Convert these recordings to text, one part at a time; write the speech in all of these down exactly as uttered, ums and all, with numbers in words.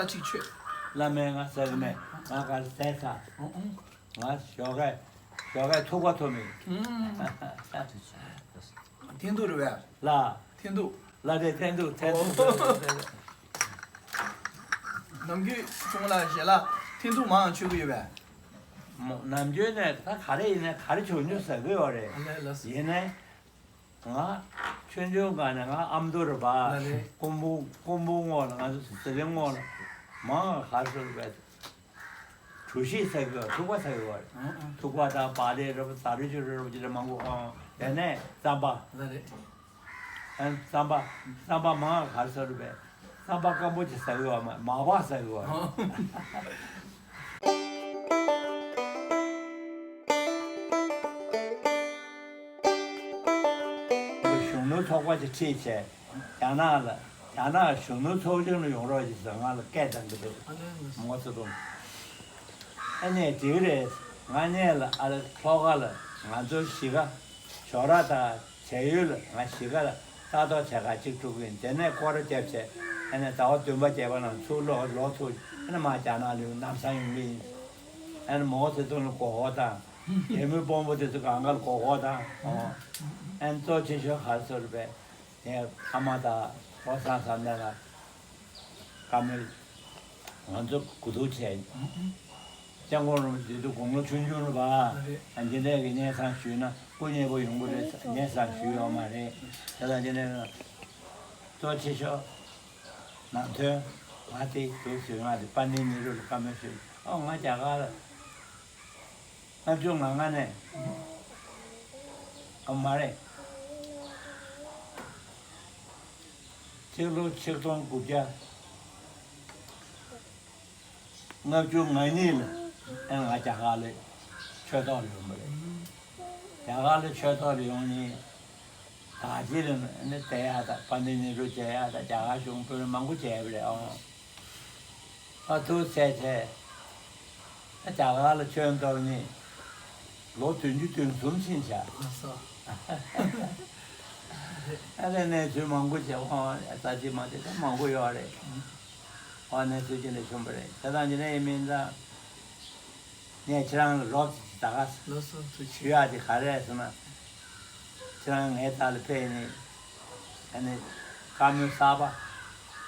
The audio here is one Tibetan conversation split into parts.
ད་ཅིག་ཆོད། བླ་མས་ང་ཟ་གི་མེད། ང་ག་རེ་ཟས་ཚར། ཨང་ཨང་། ང་ཞོགས་ཀས་ཞོགས་ཀས་ཐུག་པ་འཐུང་མི། ཨང་། ཐེན་ཐུག་རེད་པས། ལ། ཐེན་ཐུག་ལ་རེད། ཐེན་ཐུག་ཐེན་ཐུག་ཨོ། ཐེན་ཐུག་ནམ་རྒྱུན་ཁྱུང་ལ་ཞལ་ལག་ཐེན་ཐུག་མང་ཆོད་གི་ཡོད་པས། མོ་ནམ་རྒྱུན་ནས་ད་ག་རེ་ཡིན་ནའི་ག་རེ་བྱུང་བྱུང་ཟ་གི་ཡོད་རེད། ཨ་ལས་ལགས་སོ། ཡིན་ནའི། ང་ཆུང་ཆུང་སྒང་ནས་ང་ཨ་མདོ་རུ་བ། ལ་ལས། ཀོང་པོ་ཀོང་པོ་ངོས་ལ། ང་ཚོ་ཟི་ལིང་ངོས་ལ་མང་ག་ཚོད་བས་གྲོ་ཞིབ་ཟ་གི་ཡོད། ཐུག་པ་ཟ་གི་ཡོད་རེད། ཨང་ཨང་། ཐུག་པ་དང་བག་ལེབ་རེད་པ། ཟ་རུ་ཅུ་རེད་པ། ཅི་རེད་མང་པོ་ཨང་། དེ་ནས་རྩམ་པ། ལ་རེད། ཨ་རྩམ་པ་རྩམ་པ་མང་ག་ཚོད་བས། རྩམ་པ་སྐམ་པོ་ཅིག་ཟ་གི་ཡོད་མ། མར་པ་ཟ་གི་ཡོད་རེད། ཨང་། གཞོན་ནུ་ཚོགས་པ་ཅིག་ཁྲིད་བྱས། རྒྱ་ནག་ལ། རྒྱ་ནག་གཞོན་ནུ་ཚོགས་ཆུང་ལ་ཡོང་རོགས་ཞེས་ཟེར་ང་ལ་སྐད་བཏང་གི་འདུག་ཨ་ལས་ལགས། མའོ་ཙེ་ཏུང་། ཨ་ནས་འགྲིག་རེད། ང་གནས་ལ་ཨ་ལ་ལྷོ་ཁ་ལ་ང་ཚོའི་གཞིས་ཀ་ཇོ་ར་དང་བྱ་ཡུལ་ལ། ང་གཞིས་ཀ་ལ་ལྟ་རྟོག་བྱེད་ག་གཅིག་འགྲོ་གི་ཡིན། དེ་ནས་སྐོར་ར་བརྒྱབ་བྱས། ཨ་ནས་ཟླ་བ་བདུན་པ་བརྒྱད་པ་ནང་ཚུར་ལོག་ལོག་ཐུབ། ཨ་ནས་མར་རྒྱ་ནག་ལ་ཡོང་། ལམ་སང་ཡོང་གི་ཡིན། ཨ་ནས་མའོ་ཙེ་ཏུང་ལ་མགོ་སྐོར་བཏང་། རྒྱལ་མོའི་དཔོན་པོ་དེ་ཚོ་གང་ག་ལ་མགོ་སྐོར་བཏང་། ཨ་ནས་གཙོ་ཆེ་ཤོས་ག་རེ་ཟེར་བས། ངའི་ཨ་མ་དང་བློ་བཟང་བཟང་ལྡན་ལ་བཀའ་མོལ། ང་ཚོ་གོ་ཐུག་བྱས། སྐྱབས་མགོན་རིན་པོ་ཆེ་དུས་དགུང་ལོ་ཆུང་ཆུང་རེད་པ། ཨ་འདི་འདྲས་ཀྱི་སྙན་སེང་ཞུས་ན་སྐུ་མཉེལ་པོ་ཡོང་གི་རེད། སྙན་སེང་ཞུས་ཡོད་མ་རེད། དེ་དང་འདི་འདྲས་གཙོ་ཆེ་ཤོས་ནང་དོན་ང་དེ་དུས་ཚོད་ང་དེ་པཎ་ཌི་ཏ་ནེ་རུ་ལ་བཀའ་མོལ་ཞུས། ཨོ་ང་རྒྱ་གར་ལ། ལྔ་བཅུ་ང་ལྔ་ནས། ཨ་མ་རེད། ཕྱི་ལོ་ཆིག་སྟོང་དགུ་བརྒྱ་ལྔ་བཅུ་ང་གཉིས་ལ་ཨ་ང་རྒྱ་གར་ལ་ཆོས་ཐོག་ལ་ཡོང་བ་རེད། རྒྱ་གར་ལ་ཆོས་ཐོག་ལ་ཡོང་ནས་ད་ཅི་ལ་ནི་བསྡད་ཡག་དང་། པཎ་ཌི་ཏ་ནེ་རུ་མཇལ་ཡག་དང་། རྒྱ་གར་གཞུང་དཔོན་མང་པོ་མཇལ་བ་རེད་ཨང་། ཨ་ཐུག་ཚད་ཚད། ཨ་རྒྱ་གར་ལ་ཆོས་མདོར་ནི་ལོ་བདུན་ཅུ་དོན་གསུམ་ཕྱིན་ཆགས། ལགས་སོ། ཨ་ལས་གནས་ཚུལ་མང་པོ་བྱས། ཨོ་ད་ཅི་མ་དེ་ད་མང་པོ་ཡོད་རེད། ཨོ་གནས་ཚུལ་ཅི་འདྲ་བྱུང་བ་རེད། དེ་དང་ཅི་འདྲ་ཡིན་མིན་ད། ངས་ཁྱེད་རང་ལ་རོབ་ཙམ་ད་ག་ལགས་སོ། ཐུགས་རྗེ་ཆེ། ཞུ་ཡག་དེ་ག་རེ་རེད་ཟེར་ན། ཁྱེད་རང་ངའི་རྩ་ལ་ཕེབས་ནས་ཨ་ནི་བཀའ་མོལ་གསར་པ་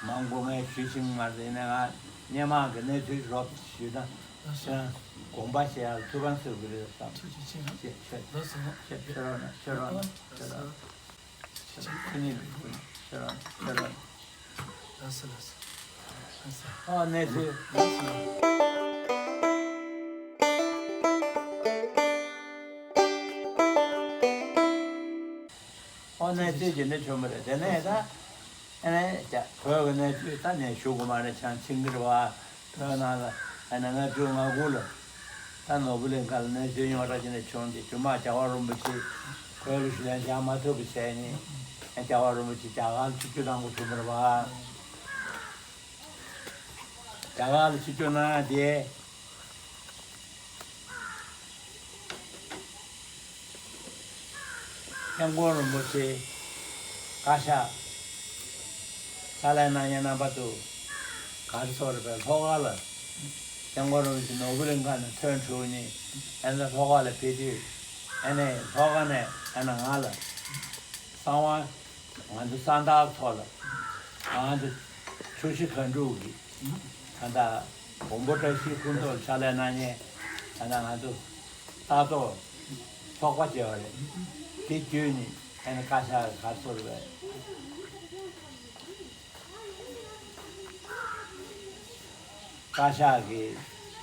མང་པོ་ངས་ཞུས་ཕྱིན་མ་རེད། ཡིན་ནའི་ང་སྔོན་མ་གི་གནས་ཚུལ་རོབ་ཙམ་ཞུས་ན་ལགས་སོ། ཁྱེད་རང་དགོངས་པ་བཞེས་ཡག་ལ་ཐུགས་ཕན་གསོས་ཀྱི་རེད་བསམ། ཐུགས་རྗེ་ཆེ། ཆེ་ཆེ། ལགས་སོ། ཆེ། ཆེ་རོགས་གནང་། ཆེ་རོགས་གནང་། ཆེ་རོགས་གནང་། ལགས་སོ། ཁྱེད་གཉིས་ལ་ཁུར་ཁྱེད་རང་ཁྱེད་རང་། ལགས་སོ་ལགས་སོ། ཨ་གནས་ཚུལ། ལགས་སོ། ཨ་གནས་ཚུལ་ཇི་འདྲ་བྱུང་བ་རེད། དེ་ནས་ད་ཨ་ནི་ད་བོད་ཀྱི་གནས་ཚུལ་ད་ནས་ཞུ་དགོས་མ་རེད། ཆང་ཆིང་གི་རེད་བ། བོད་ནང་ལ་ཨ་ནི་ལྔ་བཅུ་ང་དགུ་ལ་ད་ནོར་བུ་གླིང་ཁ་ལ་གནས་ཚུལ་རྙོག་དྲ་ཅིག་ནས་བྱུང་སྟེ། རྒྱུ་མ་རྒྱལ་བ་རིན་པོ་ཆེ་བོད་ལ་ཞུ་ལན་རྒྱག་མ་ཐུབ་པ་བྱས་ནས། ཨ་རྒྱལ་བ་རིན་པོ་ཆེ་རྒྱ་གར་ལ་ཆིབས་བསྒྱུར་གནང་དགོས་བྱུང་བ་རེད་བ། རྒྱ་གར་ལ་ཆིབས་བསྒྱུར་གནང་ཡག་དེ། སྐྱབས་མགོན་རིན་པོ་ཆེ་བཀའ་ཤག་ཕྱག་ལས་གནང་མཁན་རྣམ་པ་ཚོ་ག་རེ་ཟེར་དགོས་རེད་པས། ལྷོ་ཁ་ལ་སྐྱབས་མགོན་རིན་པོ་ཆེ་ནོར་བུ་གླིང་ཁ་ནས་ཐོན་གྲུབ་ནས་ཨ་ནི་ལྷོ་ཁ་ལ་ཕེབས་དུས། ཨ་ནི་ལྷོ་ཁ་ནས་ཨ་ནི་ང་ལ་གསང་བ། ང་ཚོ་གསང་བདག་ཚོ་ལ་ང་ཚོ་ཆུ་བཞི་སྒང་དྲུག་གི་ད་ལྟ་མགོན་པོ་བཀྲ་ཤིས་ཕུན་ཚོགས་ཕྱག་ལས་གནང་མཁན་ད་ལྟ་ང་ཚོ་ལྟ་རྟོག་ཚོགས་པ་བྱས་པ་རེད། དེ་བརྒྱུད་ནས་ཨ་ནི་བཀའ་ཤག་གི་ག་རེ་ཟེར་དགོས་རེད། བཀའ་ཤག་གིས་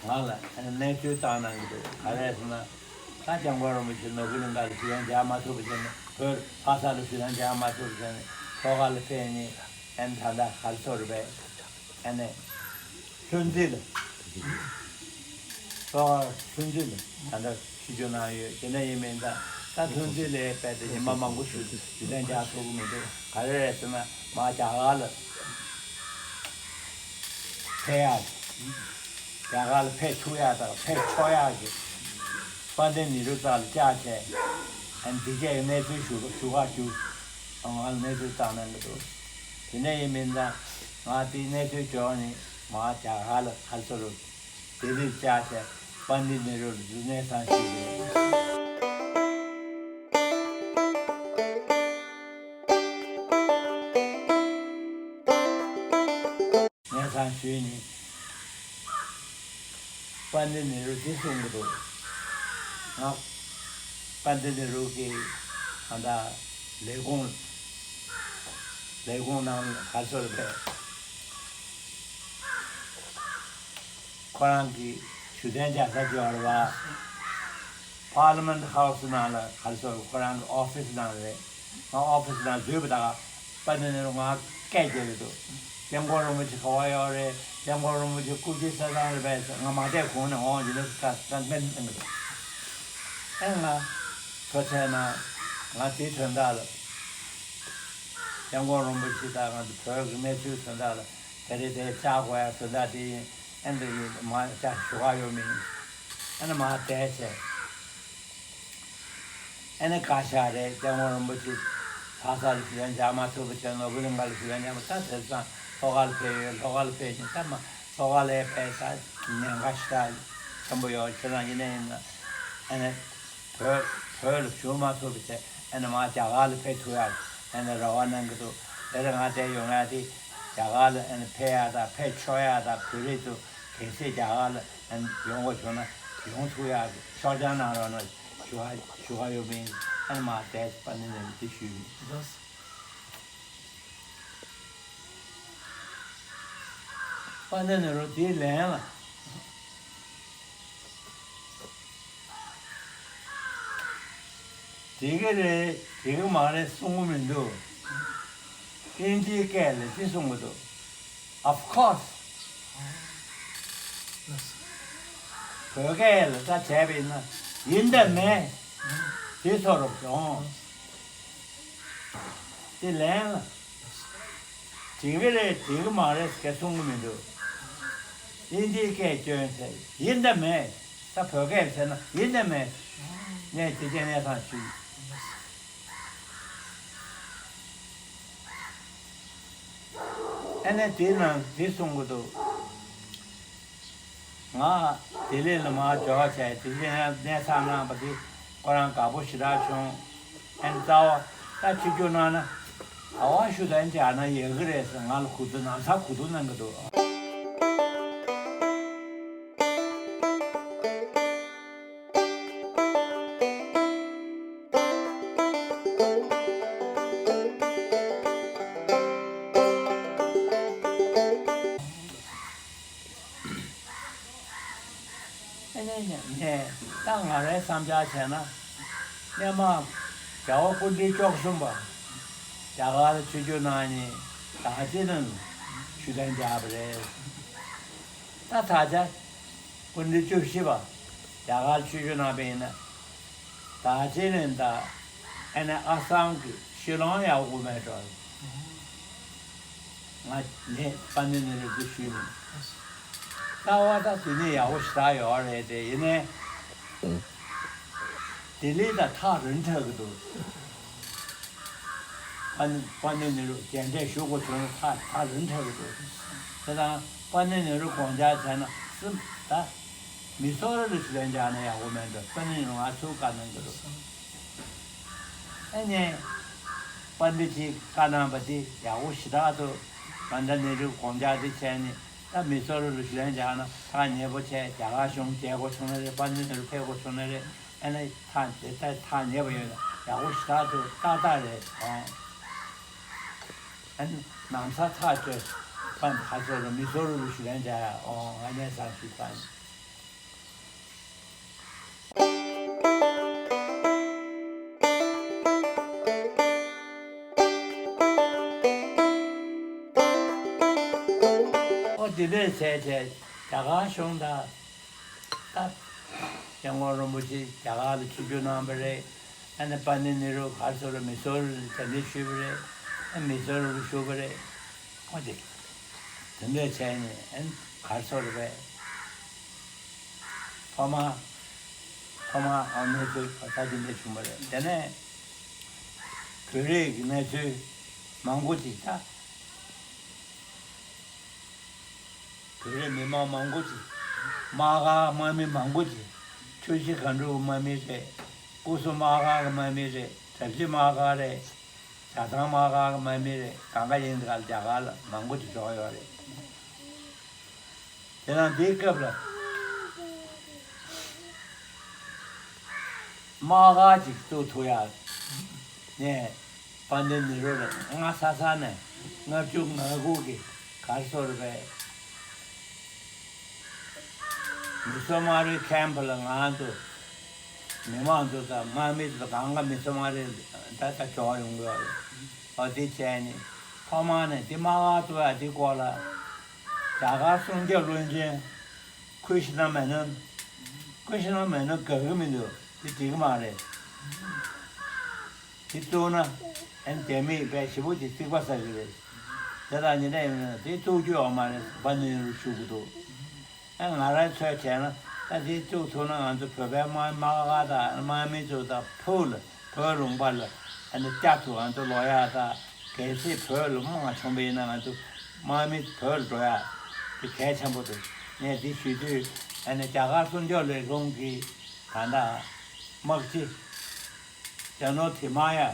ང་ལ་ཨ་ནི་གནས་ཚུལ་བཏང་གནང་གི་འདུག་ག་རེ་ཟེར་ན། ད་སྐྱབས་མགོན་རིན་པོ་ཆེ་ནོར་བུ་གླིང་ཁ་ལ་ཞུ་ལན་རྒྱག་མ་ཐུབ་པ་བྱས་ནས། བོད་ལྷ་ས་ལ་ཞུ་ལན་རྒྱག་མ་ཐུབ་པ་བྱས་ནས། ལྷོ་ཁ་ལ་ཕེབས་ནས་ཨ་ནི་ད་ལྟ་ག་རེ་ཟེར་དགོས་རེད་པས། ཨ་ནི་ལྷུན་རྩེ་ལ། ལྷོ་ཁ་ལྷུན་རྩེ་ལ་ད་ལྟ་ཆིབས་བསྒྱུར་གནང་ཡོད། དེ་འདྲ་ཡིན་མིན་ད་ད་ལྷུན་རྩེ་ལ་ཕེབས་ཏེ་ཉི་མ་མང་པོ་ཞུ་ཞུ་ལན་རྒྱག་ཐུབ་ཀྱི་མི་འདུག་ག་རེ་རེད་ཟེར་ན་མར་རྒྱ་གར་ལ་ཕེབས་ཡག་རྒྱ་གར་ལ་ཕེབས་ཐུབ་ཡག་དང་ཕེབས་ཆོག་ཡག་གི་དཔལ་ལྡན་ནེ་རུ་རྩ་ལ་བཅར་བྱས། ཨ་ནི་འདི་གས་གནས་ཚུལ་ཞུ་ཞུ་ག་ཞུ། ང་ལ་གནས་ཚུལ་བཏང་གནང་གི་འདུག་དེ་འདྲ་ཡིན་མིན་ད་ང་དེའི་གནས་ཚུལ་འབྱོར་ནས་ མར་རྒྱ་གར་ལ་ག་རེ་ཟེར་རོ། ལྡི་ལིར་བཅར་བྱས་པཎྜི་ཏ་ནེ་རུ་ལ་གནས་ཚང་ཞུས་པ་རེད། གནས་ཚང་ཞུས་ནས་པཎྜི་ཏ་ནེ་རུ་འདི་གསུང་གི་འདུག། ང་པཎྜི་ཏ་ནེ་རུ་གི་ད་ལྟ་ལས་ཁུངས་ལས་ཁུངས་ནང་ག་རེ་ཟེར་རེད། ཁོ་རང་གི་ཞུ་གཏན་འཇལ་ས་ཅིག་ཡོད་རེད་བ། Parliament House ནང་ལ་ག་རེ་ཟེར། ཁོ་རང་གི་ཨོ་ཕིས་ནང་རེད། ང་ཨོ་ཕིས་ནང་འཛུལ་བ་དང་པཎྜི་ཏ་ནེ་རུ་ང་སྐད་རྒྱག་གི་འདུག། སྐྱབས་མགོན་རིན་པོ་ཆེ་ག་པར་ཡོད་རེད། སྐྱབས་མགོན་རིན་པོ་ཆེ་སྐུ་ཕྱྭའི་ས་གང་རེད་པས། ང་མ་བསྡད་གོང་ནས་འོང་། ཡིན་ན་ད་ད་ངན་ཨང་གི་འདུག། ཨེ་ང་ཁྱོད་བྱས་ན་ང་དེའི་དོན་དག་ལ། སྐྱབས་མགོན་རིན་པོ་ཆེ་དང་ང་ཚོ་བོད་ཀྱི་གནས་ཚུལ་དོན་དག་ལ་དེ་རེད། དེ་བཅར་དགོས་ཡ་དོན་དག་དེ་ཡིན། ཨེ་འདི་ཡིན། མ་བཅར་ཞུ་ག་ཡོད་མིན། ཨེ་ནི་མ་བསྡད་བྱས། ཨེ་ནི་བཀའ་ཤག་རེད། སྐྱབས་མགོན་རིན་པོ་ཆེ་ལྷ་ས་ལ་ཞུ་ཡ་འཇགས་མ་ཐུབ་པ་བྱས། ནོར་བུ་གླིང་ག་ལ་ཞུ་ཡ་འཇགས་མ། ད་དེང་སང་ལྷོ་ཁ་ལ་ཕེབས་ཡོད། ལྷོ་ཁ་ལ་ཕེབས་ཀྱིན་ད་མ་ལྷོ་ཁ་ལ་ཕེབས། ད་ཉེན་ཁ་ཞེ་དྲག་ཆེན་པོ་ཡོད། ཁྱེད་རང་ཡིན་ན་ཡིན་ན་ཨེ་ནི་བོད་བོད་ལ་བཞུགས་མ་ཐུབ་པ་བྱས། ཨེ་ནི་མར་རྒྱ་གར་ལ་ཕེབས་ཐུབ་ཡ་ཨེ་ནི་རེ་བ་གནང་གི་འདུག། དེར་ང་དེ་ཡོང་ཡ་དེ་རྒྱ་གར་ལ་ཨེ་ནི་ཕེབས་ཡ་དང་ཕེབས་ཆོག་ཡ་དང་། བོད་རིགས་ཚོ་གལ་སྲིད་རྒྱ་གར་ལ་ཨེ་ནི་ཡོང་དགོས་བྱུང་ན་ཡོང་ཐུབ་ཡ་གི་ཤོག་བྱང་གནང་རོགས་གནང་ཞུ་ག་ཞུ་ག་ཡོད་མིན། ཨེ་ནི་མར་བསྡད་པ་ནི་ནི་འདི་ཞུས་ཡིན། པཎྜི་ཏ་ནེ་རུ་དེའི་ལན་ལ། དེ་ག་རེད་དེ་ག་མ་རེད་གསུང་གི་མི་འདུག། དབྱིན་ཇིའི་སྐད་ལ་ཅི་གསུང་གི་འདུག། Of course། བོད་སྐད་ལ་ད་བྱས་པ་ཡིན་ན་ཡིན་ད་མེད། དེ་ཚོར་བྱུང་། དེ་ལན་ལ། དེ་ག་རེད་དེ་ག་མ་རེད་ཟེར་གསུང་གི་མི་འདུག། དབྱིན་ཇིའི་སྐད་སྐྱོན་ཟེར་ཡིན་ད་མེད། ད་བོད་སྐད་ཟེར་ན་ཡིན་ད་མེད། ངས་དེ་སྐད་གནས་ཚང་ཞུས། ཨ་ནི་དེ་ནང་དེ་གསུང་གི་འདུག། ང་ལྡི་ལི་ལ་མར་འབྱོར་བྱས། ལྡི་ལི་ནས་གནས་ཚང་གནང་བ་དེ་ཁོ་རང་དགའ་པོ་ཞེ་དྲག་བྱུང་། ཨ་ནི་རྩ་བ་ད་ཆིབས་བསྒྱུར་གནང་ན་ག་པར་ཞུ་གཏན་འཇགས་ན་ཡག་གི་རེད་ཟེར་ང་ལ་གོ་བསྡུར་ནམ་སང་གོ་བསྡུར་གནང་གི་འདུག། ཨ་ནི་ནས་ད་ང་རའི་བསམ་འཆར་བྱས་ན། སྔོན་མ་རྒྱལ་བ་སྐུ་ཕྲེང་བཅུ་གསུམ་པ་རྒྱ་གར་ལ་ཆིབས་བསྒྱུར་གནང་ནས་ད་ཅི་ནས་ཞུ་གཏན་འཇགས་པ་རེད། ད་ད་ཆ་སྐུ་ཕྲེང་བཅུ་བཞི་པ་རྒྱ་གར་ཆིབས་བསྒྱུར་གནང་པ་ཡིན་ན། ད་ཅི་ནས་ད་ཨ་ནི་ཨ་སམ་གྱི་ཤི་ལོང་ཡག་པོ་མེད་འགྲོ། ང་ནས་པཎྜི་ཏ་ནེ་རུ་འདི་ཞུས་ནས། རྩ་བ་ད་དེ་ནས་ཡག་པོ་ཞེ་དྲག་ཡོད་རེད་དེ། ཡིན་ནའི་ལྡི་ལི་ད་ཐག་རིང་དྲགས་ཀྱི་འདུག། པཎྜི་པཎྜི་ཏ་ནེ་རུ་མཇལ་འཕྲད་ཞུ་དགོས་བྱུང་ན་ཐག་ཐག་རིང་དྲགས་ཀྱི་འདུག། དེ་དང་པཎྜི་ཏ་ནེ་རུ་དགོངས་འཇགས་བྱས་ན་སྲིད་ད་མི་སོ་ར་ལ་ཞུ་གཏན་འཇགས་ན་ཡག་པོ་མེད་འགྲོ། པཎྜི་ཏ་ནེ་རུ་ང་ཚོའི་བཀའ་གནང་གི་འདུག། ཨ་ནི། པཎྜི་ཏ་ཅིག་བཀའ་གནང་བ་དེ་ཡག་པོ་ཞེ་དྲག་འདུག། པཎྜི་ཏ་ནེ་རུ་དགོངས་འཇགས་དེ་བྱས་ནས་ད་མི་སོ་ར་ལ་ཞུ་གཏན་འཇགས་ན་ཐག་ཉེ་པོ་བྱས། རྒྱ་གར་གཞུང་མཇལ་དགོས་བྱུང་ན་རེད། པཎྜི་ཏ་ནེ་རུ་ཕེབས་དགོས་བྱུང་ན་རེད། ཨ་ནི་ཐག་དེ་ལྟར་ཐག་ཉེ་པོ་ཡོད་ན་ཡག་པོ་ཞེ་དྲག་འདུག། ཏག་ཏག་རེད་ཨང་། ཨ་ནི་ནམ་སང་ཐག་གཅོད། པཎྜི་ཏ་ཁ་སོ་ར་མི་སོ་ར་ལ་ཞུ་གཏན་འཇགས་ཨང་། ཨ་ནི་བསམ་ཞིག་བཏང་། ཨོ་དེ་འདྲས་བྱས་བྱས་རྒྱ་གར་གཞུང་དང་། ད་སྐྱབས་མགོན་རིན་པོ་ཆེ་རྒྱ་གར་ལ་ཆིབས་བསྒྱུར་གནང་བ་རེད། ཨ་ནི་པཎྜི་ཏ་ནེ་རུ་ག་རེ་ཟེར་རེད། མི་སོ་ར་ལ་གདན་འདྲེན་ཞུས་པ་རེད། ཨ་མི་སོ་ར་ལ་བཞུགས་པ་རེད། ཨོ་དེ་དེ་འདྲས་བྱས་ནས་ཨ་ནི་ག་རེ་ཟེར་རེད་པས། ཐོག་མ། ཐོག་མ་ཨ་གནས་ཚུལ་ད་དེ་འདྲ་བྱུང་བ་རེད། དེ་ནས་བོད་རིགས་ཀྱི་གནས་ཚུལ་མང་པོ་ཅིག་ད་ བོད་རིགས་མི་མང་མང་པོ་ཅིག་དམག་སྒར་དམག་མི་མང་པོ་ཅིག་ཆུ་བཞི་སྒང་དྲུག་དམག་མི་རེད། ཀུ་སུ་དམག་སྒར་གྱི་དམག་མི་རེད། གྲ་སྒྲིག་དམག་སྒར་རེད། ཇ་ཐང་དམག་སྒར་གྱི་དམག་མི་རེད། གང་ག་ཡིན་ག་ལ་རྒྱ་གར་ལ་མང་པོ་ཅིག་འབྱོར་ཡོད་རེད། དེ་ན་འདིའི་སྐབས་ལ་དམག་སྒར་ཅིག་བཙུགས་ཐུབ་ཡ་ནས། དཔལ་ལྡན་ནེ་རུ་ལ་སྔ་ས་ས་ནས་ལྔ་བཅུ་ང་དགུ་གི་གར་སོར་བའི་མི་སོ་མ་རི་ཁེམ་ཕུ་ལ་ང་ཚོ་མི་མང་ཚོ་དང་དམག་མི་ཚོ་གང་ག་མི་སོ་མ་རི་ད་ལྟ་འབྱོར་ཡོང་གི་ཡོད་རེད། ཨོ་དེ་བྱས་ནས་ཐོག་མ་ནས་དེ་དམག་སྒར་བཙུགས་ཡ་དེ་སྐོར་ལ་རྒྱ་གར་སྲུང་སྐྱོབ་བློན་ཆེན་ཁུ་ཤི་ན་མེ་ནོན། ཁུ་ཤི་ན་མེ་ནོན་དགའ་གི་མི་འདུག་དེ་འགྲིག་གི་མ་རེད། དེ་བཙུགས་ན་ཨན་རྒྱ་མིས་དཔེ་ཞེ་པོ་ཅིག་རྩིག་པ་ཟ་གི་རེད། དེ་དང་ཉེ་འབྲེལ་ཡོད་ན་དེ་བཙུགས་རྒྱུ་ཡོད་མ་རེད། དཔལ་ལྡན་ནེ་རུ་ཞུ་གི་འདུག་ཨ་ང་རང་ཚོས་བྱས་ན་ད་དེ་བཙུགས་ཐུབ་ན་ང་ཚོ་བོད་པའི་དམག་དམག་སྒར་དང་དམག་མི་ཚོ་དང་ཕུགས་ལ་བོད་ལུང་པ་ལ་ཨ་ནི་བསྐྱར་དུ་ང་ཚོ་ལོག་ཡ་དང་། གལ་སྲིད་བོད་ལ་དམག་བྱུང་བ་ཡིན་ན་ང་ཚོ་དམག་མི་བོད་ལ་འགྲོ་ཡ་དེ་གལ་ཆེན་པོ་འདུག་ངས་དེ་ཞུ་དུས་ཨ་ནི་རྒྱ་གར་སྲུང་སྐྱོབ་ལས་ཁུངས་ཀྱི་ད་ལྟ་དམག་སྤྱི་ཇ་ནོ་དྷི་མ་ཡ།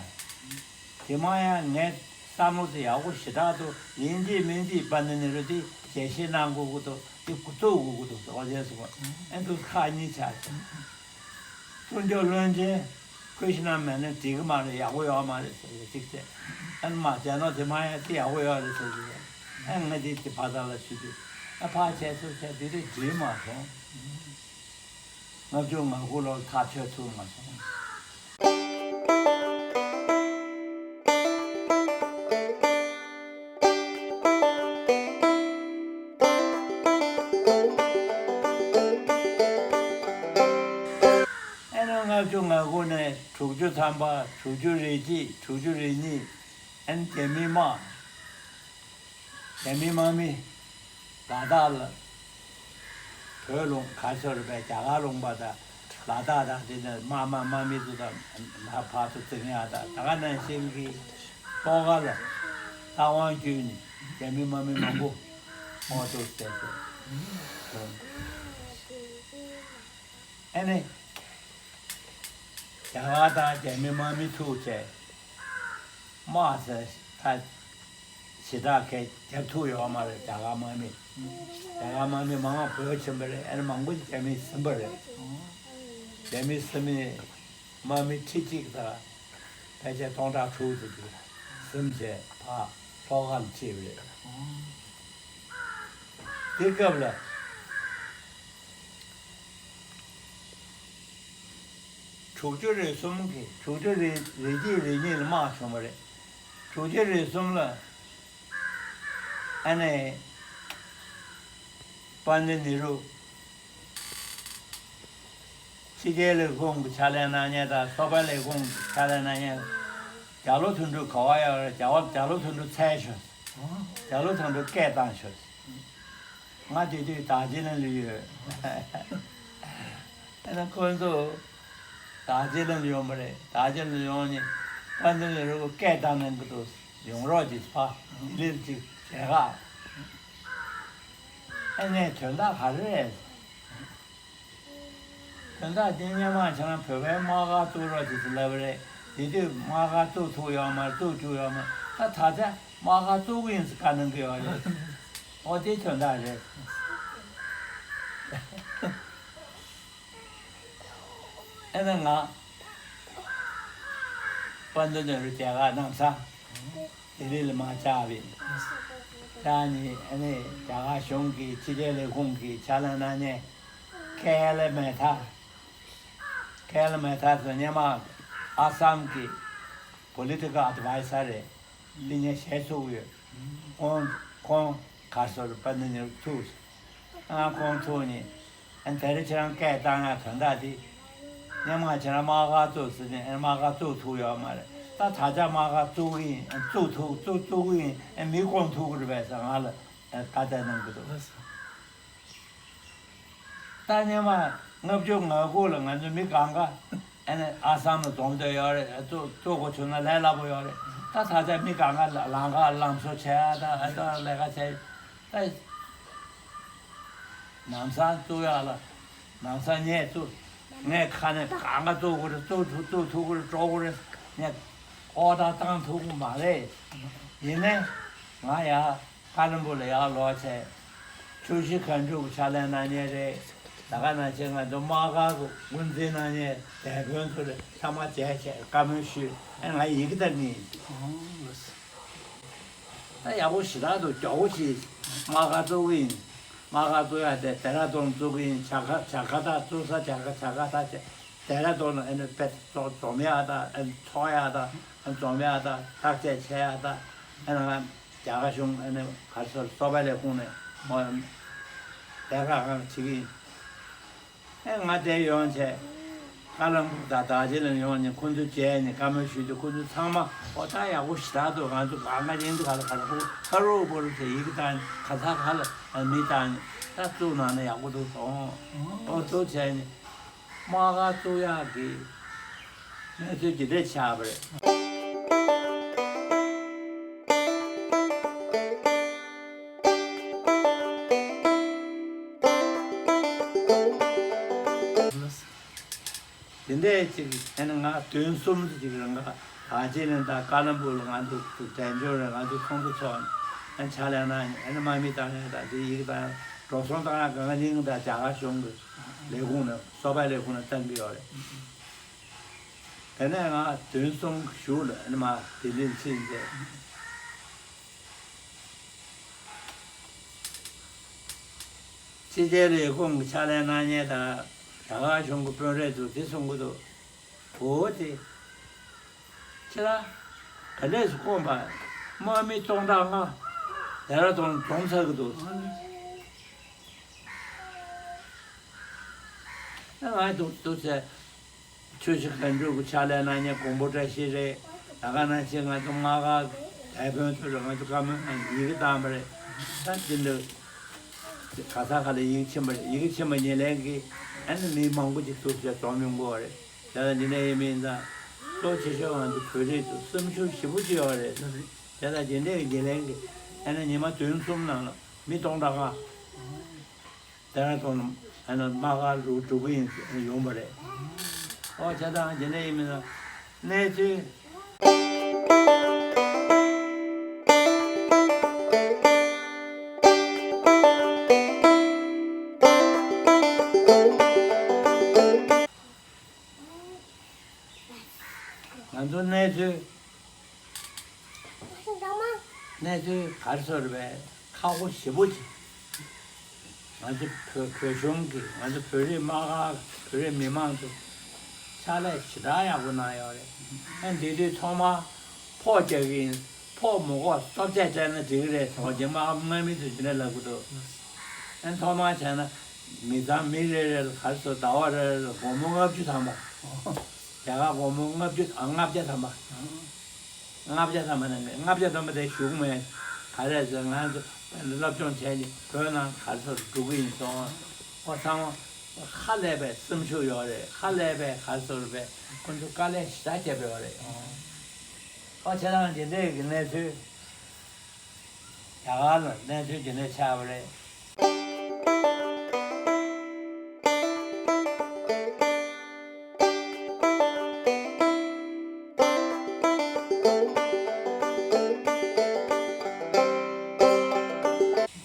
དྷི་མ་ཡ་ངས་བསམ་བློ་དེ་ཡག་པོ་ཞེ་དྲག་འདུག་ཡིན་གཅིག་མིན་གཅིག་དཔལ་ལྡན་ནེ་རུ་དེ་ཞལ་བཞེས་གནང་དགོས་ཀྱི་འདུག་དེ་བཙུགས་དགོས་ཀྱི་འདུག་ཨོ་རྒྱན་སོང་བ་ཨེ་འདུག་ཁག་གཉིས་ཆགས་སོང་། སྲུང་སྐྱོབ་བློན་ཆེན་ཁུ་ཤི་ན་མེད་ན་འགྲིག་གི་མ་རེད། ཡག་པོ་ཡོད་མ་རེད་ཟེར་ཏེ་གཅིག་བྱས། ཨ་ནི་མ་བྱས་ན་དེ་མ་ཡ་དེ་ཡག་པོ་ཡོད་རེད་ཟེར་ཏེ། ཨ་ང་དེ་དེ་ཕ་ཚ་ལ་ཞུ་དུས་ཨ་ཕ་བྱས་ཚུལ་བྱས་དེ་དེ་འགྲིག་མ་སོང་། ལྔ་བཅུ་ང་དགུ་ལོར་ཐག་ཆོད་ཐུབ་མ་སོང་། ཨ་ནི་ལྔ་བཅུ་ང་དགུ་ནས་དྲུག་ཅུ་ཐམ་པ། དྲུག་ཅུ་རེ་གཅིག་དྲུག་ཅུ་རེ་གཉིས། ཨ་ནི་རྒྱ་མི་དམག་རྒྱ་མི་དམག་མི་ལ་དྭགས་ལ་བོད་ལུང་ག་ཚོད་རེད་པས། རྒྱ་གར་ལུང་པ་དང་ལ་དྭགས་དང་དེ་ནས་དམག་དམག་དམག་མི་ཚོ་དང་ཕར་ཚུར་འཛིང་ཡག་དང་། ད་ག་ནང་བཞིན་གྱི་ལྷོ་ཁ་ལ་རྟ་དབང་བསྐྱོན་ནས་རྒྱ་མི་དམག་མི་མང་པོ་དམག་འཁྲུག་བྱས་ཏེ། ཨ་ནི་རྒྱ་གར་དང་རྒྱ་མི་དམག་མི་ཐུག་བྱས། དམག་ཟེར་ད་ཞེ་དྲག་གས་རྒྱབ་ཐུབ་ཡོད་མ་རེད། རྒྱ་གར་དམག་མི། རྒྱ་གར་དམག་མི་མང་བ་བོད་ཕྱིན་པ་རེད། ཨ་ནི་མང་པོ་ཞིག་རྒྱ་མིས་ཟིན་པ་རེད། རྒྱ་མིས་ཟིན་མི་དམག་མི་ཁྲི་གཅིག་དང་ཕལ་ཆེར་སྟོང་ཕྲག་དྲུག་ཙམ་ཅིག་ཟིན་བྱས་ཕར་ལྷོ་ཁ་ལ་ཁྲིད་པ་རེད། དེ་སྐབས་ལ། དྲུག་ཅུ་རེ་གསུམ་གྱི། དྲུག་ཅུ་རེ་རེ་གཅིག་རེ་གཉིས་ལ་དམག་བྱུང་བ་རེད། དྲུག་ཅུ་རེ་གསུམ་ལ་ཨ་ནི་དཔལ་ལྡན་ནེ་རུ་ཕྱི་རྒྱལ་ལས་ཁུངས་ཀྱི་ཕྱག་ལས་གནང་མཁན་དང་། སོག་པོའི་ལས་ཁུངས་ཀྱི་ཕྱག་ལས་གནང་མཁན། རྒྱ་ལོ་དོན་གྲུབ་ག་པར་ཡོད་རེད། རྒྱ་བ་རྒྱ་ལོ་དོན་གྲུབ་བཙལ་ཤོག་རྒྱ་ལོ་དོན་གྲུབ་སྐད་བཏང་ཤོག་ང་དེ་དུས་དར་ཇི་ལིང་ལ་ཡོད། ཨ་ནི་ཁོ་ཚོ་དར་ཇི་ལིང་ལ་ཡོང་བ་རེད། དར་ཇི་ལིང་ལ་ཡོང་ནས་དཔལ་ལྡན་ནེ་རུ་སྐད་བཏང་གནང་གི་འདུག་ཡོང་རོགས་གྱིས། ཕར་ལྡི་ལིར་ཅིག་མཇལ་ཁ། ཨ་ངས་དོན་དག་ག་རེ་རེད། དོན་དག་དེ་སྔོན་མ་ཁྱེད་རང་བོད་པའི་དམག་སྒར་བཙུགས་རོགས་བྱེད་ཟེར་ལབ་པ་རེད། དེ་དུས་དམག་སྒར་བཙུགས་ཐུབ་ཡོད་མ་རེད། བཙུགས་བཅུག་ཡོད་མ་རེད། ད་ད་ཆ་དམག་སྒར་བཙུགས་ཀྱི་ཡིན་ཟེར་བཀའ་གནང་གི་ཡོད་རེད། ཨོ་དེ་དོན་དག་རེད། ཨེ་ན་ང་དཔལ་ལྡན་ནེ་རུ་མཇལ་ཁ་གནང་ས་ལྡི་ལི་ལ་མ་བཅར་བས། ད་ནི་ཨ་ནི་རྒྱ་གར་གཞུང་གི་ཕྱི་རྒྱལ་ལས་ཁུངས་ཀྱི་ཕྱག་ལས་གནང་མཁན་ཁེ་ཨེལ་མེ་ཐ། ཁེ་ཨེལ་མེ་ཐ་ཟེར་སྔོན་མ་ཨ་སམ་གྱི་པོ་ལི་ཊི་ཀལ་ཨེཌ་ཝའི་ཟར་རེད། འདི་ངས་ཞལ་བཙུགས་ཡོད། ཁོང་ཁོང་ག་སོར་པ་འདི་ནས་ཐུག་ཨ་ཁོང་ཐུག་ནས་ཨ་དེ་རིང་ཁྱེད་རང་སྐད་བཏང་ཡ་དོན་དག་འདི། སྔོན་མ་ཁྱེད་རང་དམག་སྒར་བཙུགས་ཟེར་ནས་ཨ་དམག་སྒར་བཙུགས་ཐུབ་ཡོད་མ་རེད། ད་ད་ཆ་དམག་སྒར་བཙུགས་ཀྱི་ཡིན། ཨ་བཙུགས་ཐུབ་བཙུགས་བཙུགས་ཀྱི་ཡིན། ཨ་མི་བསྐོང་ཐུབ་ཀྱི་རེད་པས་ཟེར་ང་ལ་ཨ་བཀའ་བསྩལ་གནང་གི་འདུག་ད་སྔོན་མ་ལྔ་བཅུ་ང་དགུ་ལ་ང་ཚོ་མི་གང་ག་ཨ་ནི་ཨ་སམ་ལ་འཛོམས་བསྡད་ཡོད་རེད། བཙུགས་བཙུགས་དགོས་བྱུང་ན་ལས་སླ་པོ་ཡོད་རེད། ད་ད་ཆ་མི་གང་ག་ལ་ལམ་ཁ་ལམ་བཟོ་བྱས་ད་ཨ་ད་ལས་ཀ་བྱས་ད། ལམ་སང་བཙུགས་ཡག་ལ། ལམ་སང་ངས་བཙུགས། ངས་ཁ་ནས་གང་ག་བཙུགས་དགོས་རེད། བཙུགས་ཐུབ་བཙུགས་ཐུབ་ཀྱི་རེད། འགྲོ་དགོས་རེད། ངས་ཨོ་ད་བཏང་ཐུབ་ཀྱི་མ་རེད། ཡིན་ནའི་ང་ཡ་ཀ་ལམ་བུ་ལ་ཡར་ལོག་བྱས། ཆུ་བཞི་སྒང་དྲུག་གི་ཕྱག་ལས་གནང་མཁན་རེད། ད་ག་ནང་བཞིན་ང་ཚོ་དམག་སྒར་གྱི་དབུ་འཛིན་གནང་མཁན་སྡེ་དཔོན་ཚོ་ལ་ཚང་མ་མཇལ་བྱས་བཀའ་མོལ་ཞུས། ཨེ་ང་ཡི་གེ་བཏང་གི་ཡིན། ད་ཡག་པོ་ཞེ་དྲག་འདུག་མགྱོགས་པོ་ཞིག་དམག་སྒར་བཙུགས་ཀྱི་ཡིན། དམག་སྒར་བཙུགས་ཡག་དེ་ཌེ་ར་ཌུན་བཙུགས་ཀྱི་ཡིན། བྱ་དགའ་བྱ་དགའ་དང་བཙུགས་ས་བྱ་དགའ་བྱ་དགའ་དང་བྱས། ཌེ་ར་ཌུན་ཨ་ནི་དཔེ་འཛོམས་ཡག་དང་ཨ་ནི་འཚོགས་ཡག་དང་ཨ་ནི་འཛོམས་ཡག་དང་བརྟག་དཔྱད་བྱེད་ཡག་དང་ཨ་ནི་ང་རྒྱ་གར་གཞུང་ཨ་ནི་ག་རེ་ཟེར་གསོ་བའི་ལས་ཁུངས་ནས་མོ་ལས་ཀ་གང་བྱེད་ཀྱི་ཡིན། ཨེ་ང་དེ་ཡོང་བྱས། ཀ་ལམ་བུ་དང་རྡོ་རྗེ་གླིང་ཡོང་ནས་ཁོང་ཚོ་མཇལ་ནས་བཀའ་མོལ་ཞུས་ཏེ། ཁོང་ཚོ་ཚང་མ་ཨོ་ད་ཡག་པོ་ཞེ་དྲག་འདུག་ང་ཚོ་གང་ག་ཡིན་འདུག་ག་ལ་ག་ལ་ཧུ་ཧ་རུ་བུ་རུ་བྱས་ཡི་གེ་བཏང་ནས་ག་ས་ག་ལ་མི་བཏང་ནས་ད་བཙུགས་གནང་ན་ཡག་པོ་འདུག་སོང་། ཨོ་བཙུགས་བྱས་ནས་དམག་སྒར་བཙུགས་ཡག་གི་གནས་ཚུལ་ཇི་འདྲས་ཆགས་པ་རེད། དེ་འདྲས་ཅིག་ཨ་ནི་ང་བདུན་གསུམ་ཙམ་ཅིག་རང་ག་རྡོ་རྗེ་གླིང་དང་ཀ་ལམ་བུ་ལ་ང་ཚོ་དལ་འབྱོར་རེད། ང་ཚོ་ཚོགས་འདུ་ཚོགས་ནས་ཨ་ནི་ཕྱག་ལས་གནང་ནས་ཨ་ནི་དམག་མི་བཏང་ཡག་དང་དེ་ཡི་གེ་བཏང་ཡག་འགྲོ་སོང་བཏང་ཡག་གང་ག་གླིང་དང་རྒྱ་གར་གཞུང་གི་ལས་ཁུངས་ནས་གསོ་བའི་ལས་ཁུངས་ནས་བཏང་གི་ཡོད་རེད། དེ་ནས་ང་བདུན་གསུམ་གཞུག་ལ་ཨ་ནི་མར་ལྡི་ལིར་ཕྱིན་ཏེ། ཕྱི་རྒྱལ་ལས་ཁུངས་ཀྱི་ཕྱག་ལས་གནང་མཁན་དང་རྒྱ་གར་གཞུང་གི་དཔོན་རིགས་ཚོ་དེ་གསུང་གི་འདུག་འོ་དེ། ཁྱེད་རང་ག་འདྲས་སུ་བསྐོངས་པ། དམག་མི་སྟོང་ཕྲག་ལྔ་ཌེ་ར་ཌུན་འཛོམས་ཚར་གི་འདུག་ང་འདུག་འདུག་ཟེར། ཆུ་བཞི་སྒང་དྲུག་གི་ཕྱག་ལས་གནང་མཁན་མགོན་པོ་བཀྲ་ཤིས་རེད། ད་ག་ནང་བཞིན་ང་ཚོ་དམག་སྒར་དེད་དཔོན་ཚོ་ལ་ང་ཚོ་བཀའ་མོལ་ཡི་གེ་བཏང་བ་རེད། ད་དེ་འདྲ་ག་ས་ག་ལ་ཡི་གེ་ཕྱིན་པ་རེད། ཡི་གེ་ཕྱིན་པ་ཉེར་ལེན་གྱིས་ཨ་ནི་མི་མང་པོ་ཅིག་ཐུག་བྱས་འཛོམས་ཡོང་གི་ཡོད་རེད། དེ་ལ་འདི་འདྲ་ཡིན་མིན་ཙང་གཙོ་ཆེ་ཤོས་ང་ཚོ་བོད་རིགས་ཚོ་སེམས་ཤུགས་ཞེ་པོ་ཅིག་ཡོད་རེད། དེ་ལ་འདི་འདྲའི་ཉེར་ལེན་གྱིས་ཨ་ནི་ཉི་མ་བདུན་གསུམ་ནང་ལ་མི་སྟོང་ཕྲག་ལྔ། ཌེ་ར་ཌུན་ཨ་ནི་དམག་སྒར་འགྲོ་འགྲོ་གི་ཡིན་ཡོང་བ་རེད། ཨོ་བྱས་ཙང་དེ་འདྲ་ཡིན་མིན་ན་གནས་ཚུལ། ང་ཚོ་གནས་ཚུལ། གནས་ཚུལ་ག་རེ་ཟེར་བས་ཁག་པོ་ཞེ་པོ་ཅིག་ང་ཚོ་བོད་བོད་གཞུང་གིས་ང་ཚོ་བོད་རིགས་དམག་སྒར་བོད་རིགས་མི་མང་ཚོ་ཕྱག་ལས་ཞེ་དྲག་ཡག་པོ་གནང་ཡོད་རེད། ཨ་འདི་དུས་ཐོག་མར་ཕོགས་རྒྱག་གི་ཡིན། ཕོགས་མི་དགོས། སྟོབས་ཆས་སྤྲད་ན་འགྲིག་གི་རེད་ཟེར་བ་རྗེས་མ་དམག་མི་ཚོས་ཇི་འདྲ་ལབ་གི་འདུག་ཨ་ཐོག་མར་བྱས་ན་མི་ཚང་མི་རེ་རེ་ལ་ག་རེ་ཟེར་ཟླ་བ་རེ་རེ་ལ་སྒོར་མོ་ལྔ་བཅུ་ཐམ་པ། རྒྱ་གར་སྒོར་མོ་ལྔ་བཅུ་ཨ་ལྔ་བརྒྱ་ཐམ་པ། ལྔ་བརྒྱ་ཐམ་པ་ནང་གི་ལྔ་བརྒྱ་ཐམ་པ་དེ་ཞུ་གི་མེད། ག་རེ་ཟེར་ང་ཚོ་སློབ་སྦྱོང་བྱས་ནས་བོད་ནང་ག་རེ་ཟེར་འགྲོ་གི་ཡིན་སོང་། ཨོ་ཚང་མ་ཧ་ལས་པའི་སེམས་ཤུགས་ཡོད་རེད། ཧ་ལས་པའི་ག་རེ་ཟེར་བས་ཁོ་ཚོ་དཀའ་ལས་ཞེ་དྲག་བརྒྱབ་ཡོད་རེད། ཨོ་ཁྱེད་རང་འདི་འདྲས་ཀྱི་གནས་ཚུལ་རྒྱ་གར་ལ་གནས་ཚུལ་འདི་འདྲས་ཆགས་པ་རེད།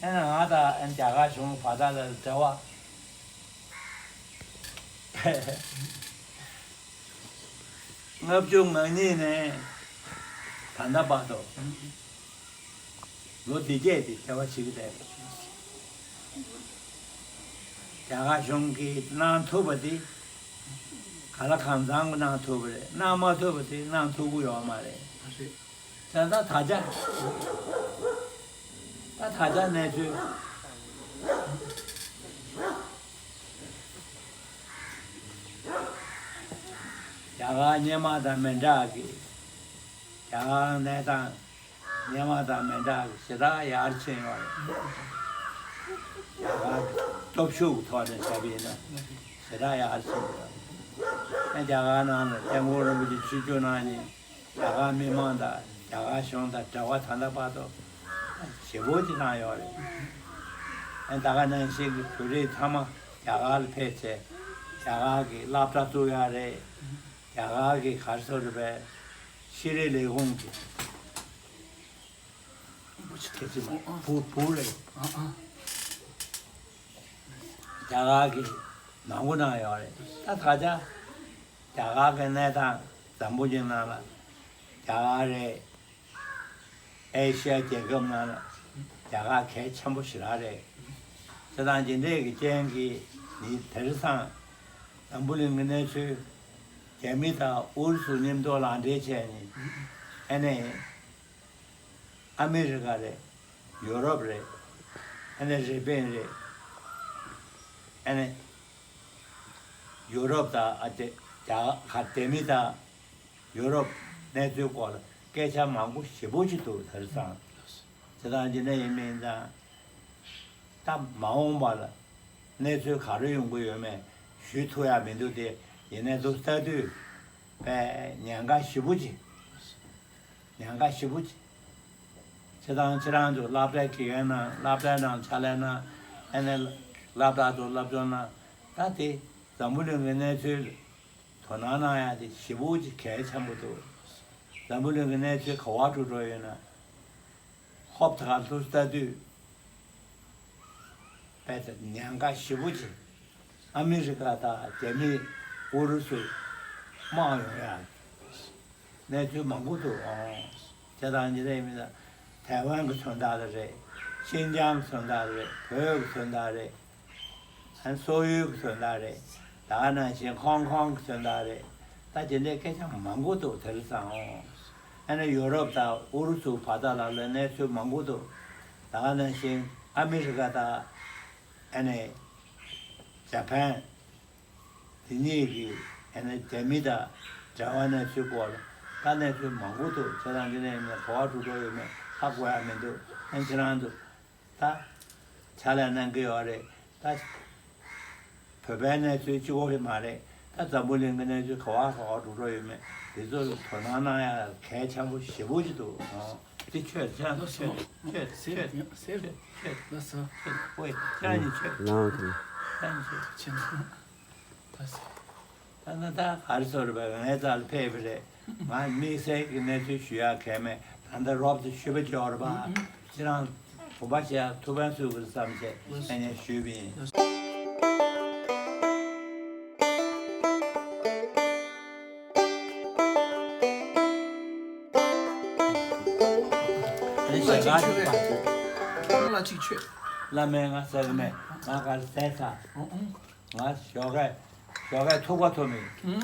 ཨ་ནི་ང་དང་ཨ་ནི་རྒྱ་གར་གཞུང་བར་ཐག་ལ་འབྲེལ་བ། ལྔ་བཅུ་ང་གཉིས་ནས་ད་ལྟ་བར་དུ་ལོ་འདི་བརྒྱད་དེ་འབྲེལ་བ་བྱེད་ཀྱི་བསྡད་ཡོད། རྒྱ་གར་གཞུང་གིས་གནང་ཐུབ་པ་དེ་ག་ལ་གང་འཚམ་གནང་ཐུབ་པ་རེད། གནང་མ་ཐུབ་པ་དེ་གནང་ཐུབ་ཀྱི་ཡོད་མ་རེད། ད་ལྟ་ད་ཆ། ད་ད་ཆ་གནས་ཚུལ། རྒྱ་གར་སྔོན་མ་དང་མི་འདྲ་གི། རྒྱ་གར་གནས་སྟངས་སྔོན་མ་དང་མི་འདྲ་གི་ཞེ་དྲག་ཡར་ཕྱིན་ཡོད་རེད། རྒྱ་གར་གྱི་སྟོབས་ཤུགས་ཀྱི་ཐོག་ནས་བྱས་པ་ཡིན་ན་ཞེ་དྲག་ཡར་ཕྱིན་ཡོད་རེད། ཨ་རྒྱ་གར་ནང་ལ་སྐྱབས་མགོན་རིན་པོ་ཆེ་ཆིབས་བསྒྱུར་གནང་ནས། རྒྱ་གར་མི་མང་དང་རྒྱ་གར་གཞུང་དང་འབྲེལ་བ་ད་ལྟ་བར་དུ་ཞེ་པོ་ཅིག་བཏང་ཡོད་རེད། ད་ག་ནང་བཞིན་གྱི་བོད་རིགས་ཚང་མ་རྒྱ་གར་ལ་ཕེབས་བྱས་རྒྱ་གར་གྱི་སློབ་གྲྭ་བཙུགས་ཡག་རེད། རྒྱ་གར་གྱི་ག་རེ་ཟེར་དགོས་རེད་པས། ཤེས་རིག་ལས་ཁུངས་ཀྱི་བུ་ཆེ་ཐེ་ཚི་མ་བུ་བུ་རེད། ཨ་ཨ། རྒྱ་གར་གྱི་མང་པོ་གནང་ཡོད་རེད། ད་ད་ཆ་རྒྱ་གར་གྱི་གནས་སྟངས་འཛམ་བུ་གླིང་ནང་ལ་རྒྱ་གར་རེད། ཨེ་ཤི་ཡ་རྒྱལ་ཁབ་ནང་ལ་རྒྱ་གར་གལ་ཆེན་པོ་ཞེ་དྲག་རེད། བྱས་ཙང་འདི་འདྲས་ཀྱི་རྐྱེན་གྱིས་ནི་དེང་སང་འཛམ་བུ་གླིང་གི་གནས་ཚུལ་རྒྱ་མི་དང་ཨུ་རུ་སུ་མཉམ་དུ་ལག་འབྲེལ་བྱས་ནས་ཨ་ནི་ཨ་མི་རི་ཀ་རེད། ཡོ་རོབ་རེད། ཨ་ནི་རི་པིན་རེད། ཨ་ནི་ཡོ་རོབ་དང་ཨ་ཏེ་རྒྱ་གར་རྒྱ་མི་དང་ཡོ་རོབ་གནས་ཚུལ་སྐོར་ལ་སྐད་ཆ་མང་པོ་ཞེ་པོ་ཅིག་འདུག་དེང་སང་། བྱས་ཙང་འདི་འདྲ་ཡིན་མིན་དང་། ད་མ་འོངས་པ་ལ་གནས་ཚུལ་ག་རེ་ཡོང་གི་ཡོད་མེད་ཞུ་ཐུབ་ཡག་མི་འདུག་སྟེ། ཡིན་ནའི་འདུག་ལྟ་དུས་དཔེ་ཉེན་ཁ་ཞེ་པོ་ཅིག་ཉེན་ཁ་ཞེ་པོ་ཅིག་བྱས་ཙང་ཁྱེད་རང་ཚོ་སློབ་གྲྭའི་དགེ་རྒན་ནང་སློབ་གྲྭའི་ནང་ཕྱག་ལས་གནང་། ཨ་ནི་སློབ་གྲྭ་ཚོ་སློབ་སྦྱོང་གནང་། ད་དེ་འཛམ་བུ་གླིང་གི་གནས་ཚུལ་དོ་སྣང་གནང་ཡག་དེ་ཞེ་པོ་ཅིག་གལ་ཆེན་པོ་འདུག་འཛམ་བུ་གླིང་གི་གནས་ཚུལ་ག་པར་འགྲོ་འགྲོ་ཡོད་ན། ཧོབ་ཐག་ལྷུ་ལྟ་དུས་དཔེ་ཉེན་ཁ་ཞེ་པོ་ཅིག་ཨ་མི་རི་ཀ་དང་རྒྱ་མི་ཨུ་རུ་སུ་དམག་ཡོང་ཡག་གནས་ཚུལ་མང་པོ་འདུག་ཨང་། བྱས་ཙང་འདི་རེད་མིན་ན་ཐའེ་ཝན་གྱི་དོན་དག་ལ་རེད། ཤིན་ཅང་གི་དོན་དག་ལ་རེད། བོད་ཀྱི་དོན་དག་རེད། ཨ་ནི་སོག་ཡུལ་གྱི་དོན་དག་རེད། ད་ག་ནང་བཞིན་ཧོང་ཀོང་གི་དོན་དག་རེད། ད་དེ་འདྲའི་སྐད་ཆ་མང་པོ་འདུག་དེང་སང་། ཨ་ནི་ཡོ་རོབ་དང་ཨུ་རུ་སུ་བར་ཐག་ལ་ལ་གནས་ཚུལ་མང་པོ་འདུག་ད་ག་ནང་བཞིན་ཨ་མི་རི་ཀ་དང་ཨ་ནི་ཇ་པན། དེ་གཉིས་ཀྱིས་ཨ་ནི་རྒྱ་མི་དང་འབྲེལ་བ་གནས་ཚུལ་སྐོར་ལ་ད་གནས་ཚུལ་མང་པོ་འདུག་བྱས་ཙང་འདི་ནས་ཡིན་ན་ག་པར་འགྲོ་འགྲོ་ཡོད་མེད་ཧ་གོ་ཡག་མི་འདུག་ཨ་ནི་ཁྱེད་རང་ཚོ་ད་ཕྱག་ལས་གནང་གི་ཡོད་རེད། ད་བོད་པའི་གནས་ཚུལ་གཅིག་པོ་རེད་མ་རེད། ད་འཛམ་བུ་གླིང་གི་གནས་ཚུལ་ག་པར་ག་པར་འགྲོ་འགྲོ་ཡོད་མེད་དེ་ཚོ་ལ་དོ་སྣང་གནང་ཡག་གལ་ཆེན་པོ་ཞེ་པོ་ཅིག་འདུག་ཨོ། འདི་ཆོས་ཆོས་ལགས་སོ། ཆོས་ཆོས་ཆོས་ཆོས་ཆོས་ཆོས་ལགས་སོ། ཨོ་ཁྱེད་རང་གཉིས་ཆོས། ལགས་སོ། ཁྱེད་རང་གཉིས་ཆོས། ཆེན་པོ། ད་ཟེར། ད་ན་ད་ག་རེ་ཟེར་བས་ངའི་རྩ་ལ་ཕེབས་པ་རེད། ང་དམིགས་བསལ་གྱི་གནས་ཚུལ་ཞུ་ཡག་གལ་མེད། ད་ལྟ་རོབ་ཙམ་ཞུས་པ་ཅིག་ཡོད་རེད་པ། ཨུ་ཨུ། ཁྱེད་རང་དགོངས་པ་བཞེས་ཐུགས་ཕན་གསོས་དགོས་བསམ་བྱས་ཨེ་ནས་ཞུས་པ་ཡིན། ཨ་ནི་ཞལ་ཁ་ཅིག་ཕར་ཚུར། ཁོང་ལ་ཅིག་མཆོད། བླ་མས་ང་ཟ་གི་མེད། ང་ག་རེ་ཟས་ཚར། ཨུ་ཨུ། ང་ཞོགས་ཀས་ཞོགས་ཀས་ཐུག་པ་འཐུང་མི། ཨུམ།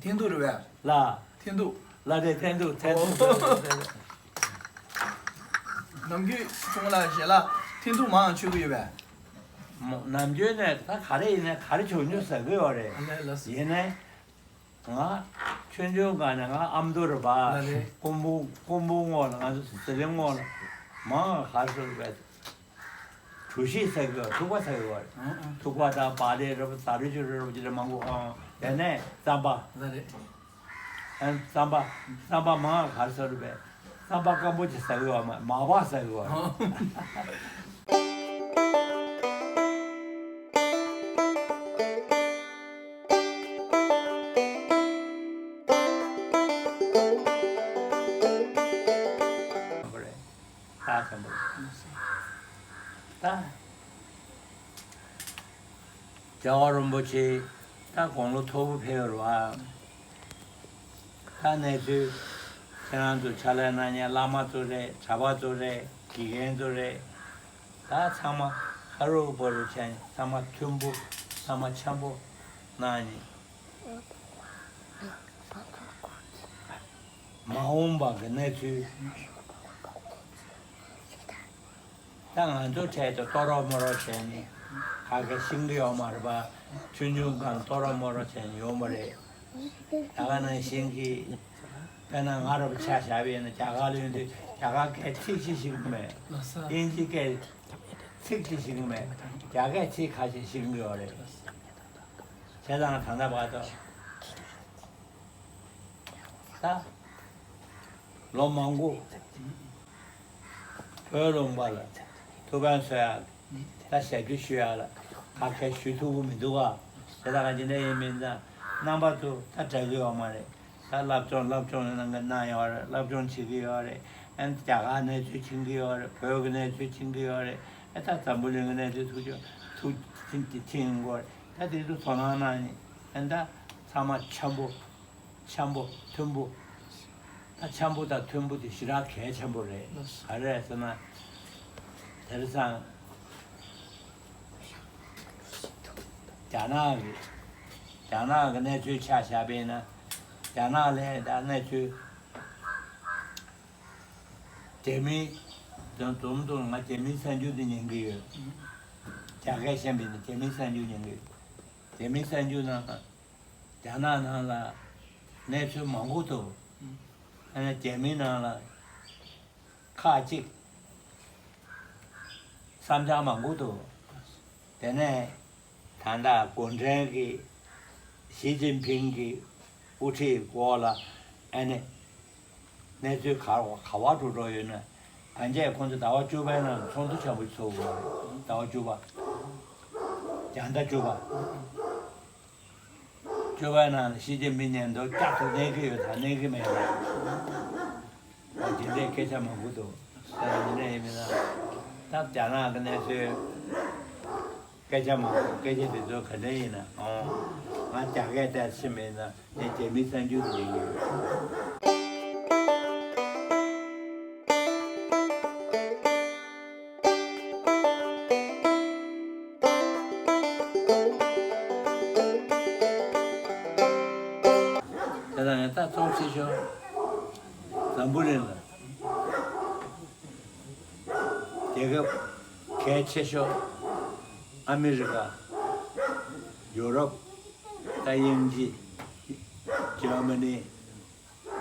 འཐེན་ཐུག་རེད་པས། ལ། འཐེན་ཐུག་ལ་རེད། འཐེན་ཐུག་འཐེན་ཐུག་ཨོ། ནམ་རྒྱུན་ཁོང་ལ་ཞལ་ལག་འཐེན་ཐུག་མང་མཆོད་གི་ཡོད་པས། མོ་ནམ་རྒྱུན་ནས་ད་ག་རེ་ཡིན་ནའི་ག་རེ་བྱུང་བྱུང་ཟ་གི་ཡོད་རེད། ཨ་ལས་ལགས། ཡིན་ནའི་ང་ཆུང་ཆུང་སྒང་ནས་ང་ཨ་མདོ་རུ་བ། ལ་རེད། ཀོང་པོ་ཀོང་པོ་ངོས་ལ་ང་ཚོ་ཟི་ལིང་ངོས་ལ་མང་ག་རེ་ཟེར་བས། གྲོ་ཞིབ་ཟ་གི་ཡོད། ཐུག་པ་ཟ་གི་ཡོད། ཨང་ཨང་། ཐུག་པ་དང་བག་ལེབ་རེད་པ། ཟ་རུ་ཅུ་རེད་པ། ཅི་རེད་མང་པོ། ཨང་། དེ་ནས་རྩམ་པ། ལ་རེད། ཨ་རྩམ་པ་རྩམ་པ་མང་ག་རེ་ཟ་རུ་བས། རྩམ་པ་སྐམ་པོ་ཅིག་ཟ་གི་ཡོད་མ། མར་བབས་ཟ་གི་ཡོད། ཨང་། རེད། ད་ཚང་མ་ད་རྒྱལ་བ་རིན་པོ་ཆེ་ད་དགུང་ལོ་མཐོ་པོ་ཕེབས་རེད་པ། ད་གནས་ཚུལ་ཁྱེད་རང་ཚོ་ཕྱག་ལས་གནང་མཁན་བླ་མ་ཚོ་རེད། གྲྭ་པ་ཚོ་རེད། དགེ་རྒན་ཚོ་རེད། ད་ཚང་མ་ཧ་རུ་བ་རུ་བྱས་ནས་ཚང་མ་མཐུན་པོ་ཚང་མ་འཆམ་པོ་གནང་ནས། མ་འོངས་པ་གི་གནས་ཚུལ། ད་ང་ཚོ་གྲས་དེ་ལྟོ་རོགས་མོ་རོགས་བྱས་ནས་ག་གེ་ཤེས་ཀྱི་ཡོད་མ་རེད་པ། ཆུང་ཆུང་སྒང་ལྟོ་རོགས་མོ་རོགས་བྱས་ནས་ཡོང་བ་རེད། ད་ག་ནང་བཞིན་གྱི་དཔེར་ན་ང་རང་ཆ་བཞག་པ་ཡིན་ན་རྒྱ་གར་ལ་ཡོང་དུས་རྒྱ་གར་སྐད་ཚིག་གཅིག་ཤེས་ཀྱི་མེད། དབྱིན་ཇི་སྐད་ཚིག་གཅིག་ཤེས་ཀྱི་མེད། རྒྱ་སྐད་ཚིག་ཁ་ཤས་ཤེས་ཀྱི་ཡོད་རེད། བྱས་ཙང་ད་ལྟ་བར་དུ་ད་ལོ་མང་པོ་བོད་ལུང་པ་ལ་ ཐུགས་ཕན་གསོས་ཡག་ད་ཞབས་ཕྱི་ཞུ་ཡག་ལ་ཁ་ཁས་ཞུ་ཐུབ་ཀྱི་མི་འདུག་ག་དེ་དག་ག་ཅི་འདྲ་ཡིན་མིན་ད་རྣམ་པ་ཚོ་ད་དྲག་གི་ཡོད་མ་རེད། ད་སློབ་སྦྱོང་སློབ་སྦྱོང་གནང་གི་གནང་ཡོད་རེད། སློབ་སྦྱོང་བྱེད་ཀྱི་ཡོད་རེད། ཨ་ནི་རྒྱ་གར་གནས་ཚུལ་མཁྱེན་གྱི་ཡོད་རེད། བོད་ཀྱི་གནས་ཚུལ་མཁྱེན་གྱི་ཡོད་རེད། ཨ་ད་འཛམ་བུ་གླིང་གི་གནས་ཚུལ་ཐུགས་ཆུང་ཐུགས་མཁྱེན་མཁྱེན་གྱི་ཡོད་རེད། ད་དེ་ཚོ་དོ་སྣང་གནང་ནས་ཨ་ནི་ད་ཚང་མ་འཆམ་པོ། འཆམ་པོ་མཐུན་པོ། ད་འཆམ་པོ་དང་མཐུན་པོ་དེ་ཞེ་དྲག་གལ་ཆེན་པོ་རེད། ག་རེ་རེད་ཟེར་ན། དེང་སང་རྒྱ་ནག་གི་རྒྱ་ནག་གི་གནས་ཚུལ་ཆ་བཞག་པ་ཡིན་ན། རྒྱ་ནག་ལ་ད་གནས་ཚུལ་རྒྱ་མི་དང་འཛོམས་འདུག་ང་རྒྱ་མིའི་གསར་འགྱུར་དེ་ཉན་གྱི་ཡོད། རྒྱ་སྐད་བཤད་པ་ཡིན་ན་རྒྱ་མིའི་གསར་འགྱུར་ཉན་གྱི་ཡོད། རྒྱ་མིའི་གསར་འགྱུར་ནང་ལ། རྒྱ་ནག་ནང་ལ་གནས་ཚུལ་མང་པོ་འདུག་ཨ་ནི་རྒྱ་མི་ནང་ལ་ཁག་ཅིག་བསམ་འཆར་མང་པོ་འདུག་དེ་ནས་ད་ལྟ་གུང་ཁྲན་གྱི་ཞི་ཅིན་ཕིང་གི་དབུ་ཁྲིད་འོག་ལ་ཨ་ནི་གནས་ཚུལ་ག་ག་བ་འགྲོ་འགྲོ་ཡོད་ན། ད་ཆ་ཁོང་ཚོ་ཟླ་བ་བཅུ་པའི་ནང་ཚོགས་འདུ་ཆེན་པོ་ཚོགས་དགོས་རེད། ཟླ་བ་བཅུ་པ། རྒྱང་ཟླ་བཅུ་པ། བཅུ་པའི་ནང་ལ་ཞི་ཅིན་ཕིང་མཉམ་དུ་བསྐྱར་དུ་གནས་ཀྱི་ཡོད་དང་གནས་ཀྱི་མེད་དང་། འོ་དེ་འདྲའི་སྐད་ཆ་མང་པོ་འདུག་ད་འདི་འདྲ་ཡིན་མིན་ན། ད་རྒྱ་ནག་གི་གནས་ཚུལ་སྐད་ཆ་མང་པོ་སྐད་ཆ་དེ་ཚོ་ག་འདྲ་ཡིན་ན། ཨོ། ང་རྒྱ་སྐད་བལྟས་ཕྱིན་མིན་ན་ངས་རྒྱ་མིའི་གསར་འགྱུར་དེ་ཡིན་གྱི་ཡོད། དེ་དང་ཡང་ད་གཙོ་ཆེ་ཤོས་འཛམ་བུ་གླིང་ལ་རྒྱལ་ཁབ་གལ་ཆེ་ཤོས་ཨ་མི་རི་ཀ། ཡུ་རོབ། ད་དབྱིན་ཇི། འཇར་མ་ནི།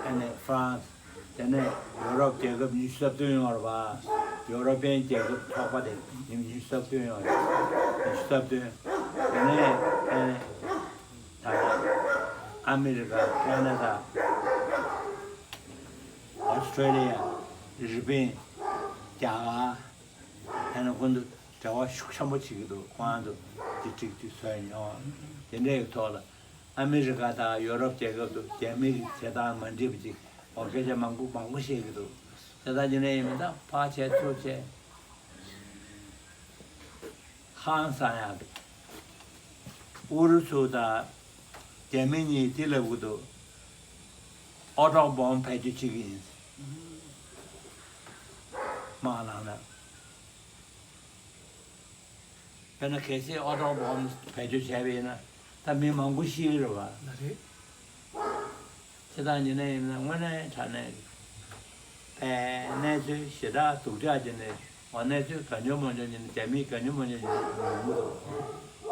ཨ་ནི་ཧྥ་རན་སི། དེ་ནས་ཡུ་རོབ་རྒྱལ་ཁབ་ཉི་ཤུ་རྩ་བདུན་ཡོད་རེད་པ། ཡུ་རོ་པན་རྒྱལ་ཁབ་ཚོགས་པ་དེ་ཉི་ཉི་ཤུ་རྩ་བདུན་ཡོད་རེད། ཉི་ཤུ་རྩ་བདུན། དེ་ནས་ཨ་ནི་ད་ཨ་མི་རི་ཀ། ཁེ་ན་ཌ། ཨོ་སི་ཀྲེ་ལི་ཡ། རི་པིན། རྒྱ་གར། ཨ་ནི་ཁོང་ཚོ་འབྲེལ་བ་ཤུགས་ཆེན་པོ་བྱེད་ཀྱི་འདུག་ཁོང་ཚོ་དེ་ཅིག་ཅིག་བཟོས་ཡོང་། དེ་འདྲའི་ཐོག་ལ་ཨ་མི་རི་ཀ་དང་ཡོ་རོབ་རྒྱལ་ཁབ་ཚོ་རྒྱ་མིའི་བྱེད་སྟངས་མ་འགྲིག་པ་ཅིག་འོ་སྐད་ཆ་མང་པོ་མང་པོ་བཤད་ཀྱི་འདུག་དེ་དག་ཅི་འདྲ་ཡིན་མིན་ད་ཕར་བྱས་ཚུར་བྱས། ཧང་སང་ཡག་གི། ཨུ་རུ་སུ་དང་རྒྱ་མི་གཉིས་དེ་ལབ་གི་འདུག་ཨོ་ཊོམ་བོམ་བེད་སྤྱོད་བྱེད་ཀྱི་ཡིན། དམག་ནང་ན། དཔེར་ན་གལ་སྲིད་ཨོ་ཊོམ་བོམ་བེད་སྤྱོད་བྱས་པ་ཡིན་ན་ད་མི་མང་པོ་ཤི་གི་རེད་བ། ལགས་རེད། བྱེད་སྟངས་ཡིན་ན་ཡིན་ན་དངོས་གནས་དྲང་གནས་ཀྱི་པའི་གནས་ཚུལ་ཞེ་དྲག་སྡུག་ཅག་བྱས་ནས་འོ་གནས་ཚུལ་གང་བྱུང་མང་བྱུང་བྱས་ནས་རྒྱ་མིས་གང་བྱུང་མང་བྱུང་བྱས་ནས་ཡོང་གི་འདུག་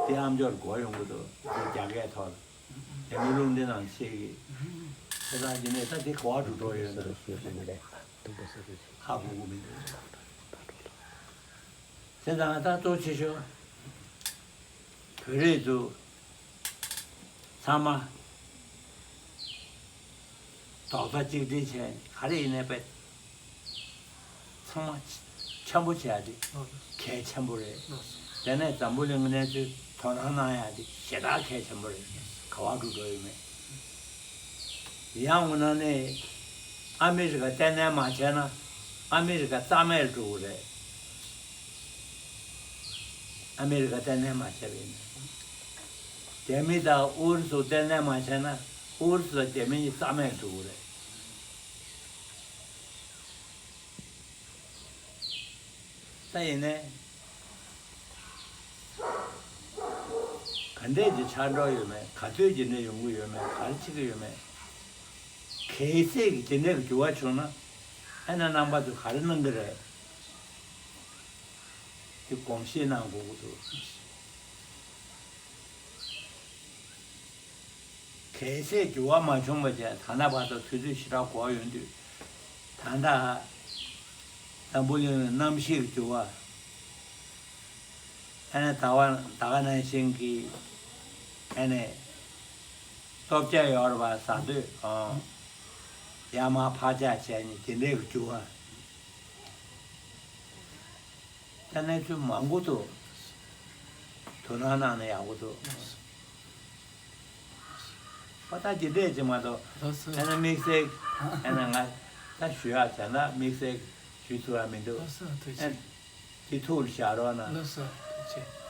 དེ་ཨ་མཆོག་གོ་ཡོང་གི་འདུག་དེ་རྒྱ་སྐད་ཐོག་ལ་རྒྱ་མི་རླུང་འཕྲིན་ནང་བཤད་ཀྱི། བྱེད་སྟངས་ཡིན་ན་ད་དེ་ག་བ་འགྲོ་འགྲོ་ཡོད་འདུག་ཧ་གོ་གི་མི་འདུག་དེ་དང་ད་གཙོ་ཆེ་ཤོས་བོད་རིགས་ཚོ་ཚང་མ་རྡོག་རྩ་གཅིག་སྒྲིལ་བྱས་ག་རེ་ཡིན་ནའི་པས་ཚང་མ་འཆམ་པོ་བྱས་ཏེ་གལ་ཆེན་པོ་རེད། དེ་ནས་འཛམ་བུ་གླིང་གི་གནས་ཚུལ་དོ་སྣང་གནང་ཡག་དེ་ཞེ་དྲག་གལ་ཆེན་པོ་རེད། ག་བ་འགྲོ་འགྲོ་ཡོད་མེད། ཡང་འོ་ན་ནི་ཨ་མི་རི་ཀ་བརྟན་གནས་མ་བྱས་ན་ཨ་མི་རི་ཀ་རྩ་མེད་འགྲོ་གི་རེད། ཨ་མི་རི་ཀ་བརྟན་གནས་མ་བྱས་པ་ཡིན་ན། རྒྱ་མི་དང་ཨུ་རུ་སུ་བརྟན་གནས་མ་བྱས་ན་ཨུ་རུ་སུ་དང་རྒྱ་མི་གཉིས་རྩ་མེད་འགྲོ་གི་རེད། ད་ཡིན་ནའི། ག་འདྲས་ཀྱི་ཆགས་འགྲོ་ཡོད་མེད། ག་དུས་ཇི་འདྲས་ཡོང་གི་ཡོད་མེད། ག་རེ་བྱེད་ཀྱི་ཡོད་མེད། གལ་སྲིད་ཀྱི་དེ་འདྲས་ཀྱི་འགྱུར་བ་བྱུང་ན་ཨ་ནི་རྣམ་པ་ཚོས་ག་རེ་གནང་གི་རེད། དེ་དགོངས་བཞེས་གནང་དགོས་ཀྱི་འདུག་གལ་སྲིད་འགྱུར་བ་མ་བྱུང་བ་བྱས་ད་ལྟ་བར་དུ་དུས་ཚོད་ཞེ་དྲག་འགོར་ཡོང་དུས། ད་ལྟ་འཛམ་བུ་གླིང་ལ་གནམ་གཤིས་ཀྱི་འགྱུར་བ། ཨ་ནི་ད་བ་ད་ག་ནང་བཞིན་གྱི་ཨ་ནི་ལྟོ་ཆས་ཡོད་རེད་པ། ཟ་འདོད་ཨང་། ཡར་མར་ཕར་ཆག་བྱས་ནས་དེ་འདྲའི་གི་འགྱུར་བ། ད་གནས་ཚུལ་མང་པོ་འདུག་དོ་སྣང་གནང་ན་ཡག་པོ་འདུག་པ་ད་ཇི་འདྲས་ཅིག་མ་གཏོགས། ལགས་སོ། ཨ་ནི་དམིགས་བསལ་ཨ་ནི་ང་ད་ཞུ་ཡག་བྱས་ན་དམིགས་བསལ་ཞུ་ཐུབ་ཡག་མི་འདུག་ལགས་སོ། ཐུགས་རྗེ་ཆེ། དེ་ཐུགས་ལ་བཞག་རོགས་གནང་། ལགས་སོ། ཐུགས་རྗེ་ཆེ།